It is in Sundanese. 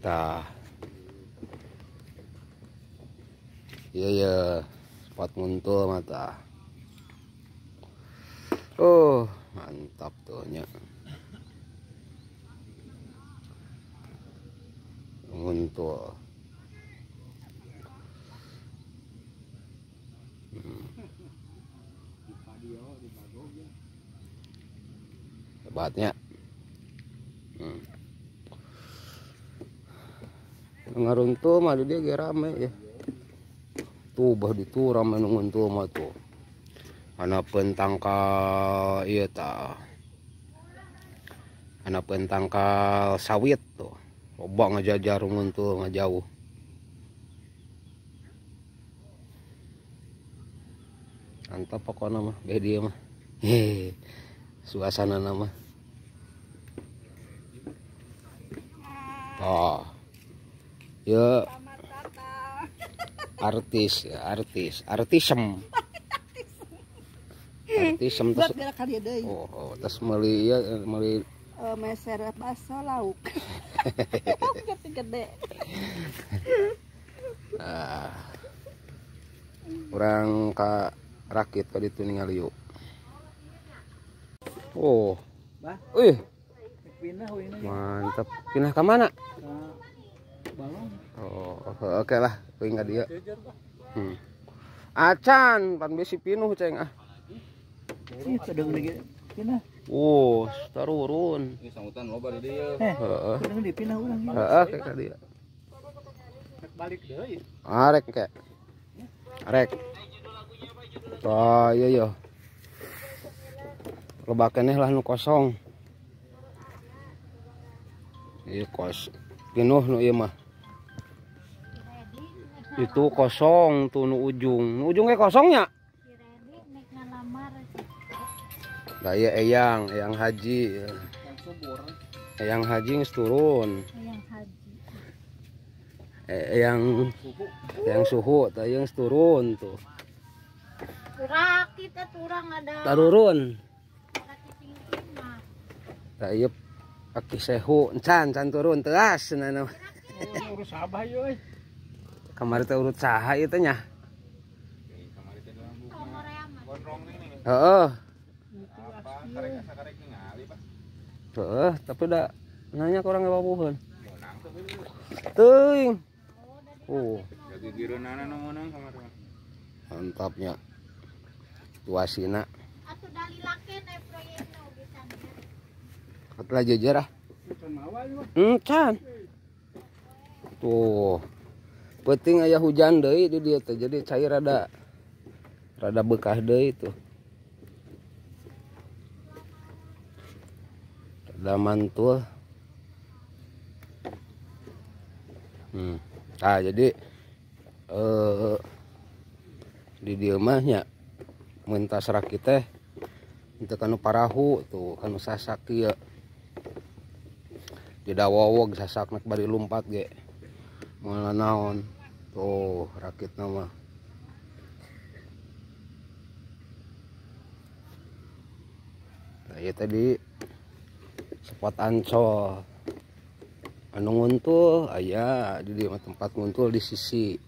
Tah. Iya ya, spot nguntul mata. Oh, mantap tuh nya. Nguntul. Hebatnya. Ngaruntul mah dia ge rame ya. Tuh bah ditu rame nu nguntul mah tuh. Anapeun tangkal ieu tah. Anapeun tangkal sawit tuh. Loba ngajajar nguntul ngajauh. Mantap pokokna mah beh dieu mah. Hehe. Suasana mah. Tah. Ya artis, ya, artis, artisem. Artisem terus. Oh, terus meuli ieu meuli meser baso lauk. Gede. Ah. Urang ka rakit ka ditu ningali yuk. Oh. Ih. Mantap. Pindah ke mana? Oh, oke lah, kuing ka dieu. Acan, pan besi pinuh ceng ah. Ih, sedang lagi pindah. Oh, tarurun. Ini sambutan loba di dieu. Heeh. Sedang dipindah urang. Heeh, ka dieu. Balik deui. Arek ke. Arek. Tah, iya iya. Loba keneh lah nu kosong. Ieu kos. Pinuh nu ieu mah. Itu kosong tuh nu ujung. Nu ujungnya kosongnya. Nah, iya eyang, eyang haji. Eyang haji geus turun. Eyang haji. Eyang eyang suhu tah geus turun tuh. Rakit atuh urang ada. Tarurun. Tah ieu aki sehu encan can turun teas cenah. Urus abah ieu euy. Kamari teh urut saha ieu teh nya? Heeh. Heeh, tapi da nanya ke orang ngababuheun. Teuing. Oh. Mantapnya. Situasina. Atuh dalilake na proyekna oge can. Katlah jejer ah. Encan. Tuh. Penting aya hujan deui di dieu teh, jadi cair rada rada bekah deui tuh. Rada mantul. Nah, jadi di dieu mah nya mun tas rakit teh teu kanu parahu tuh, kanu sasak ieu. Didawowog sasak nek bari lumpat ge. Moal naon. Tuh rakitna mah. Nah, ieu tadi spot Ancol. Anu nguntul aya di dieu mah tempat nguntul di sisi.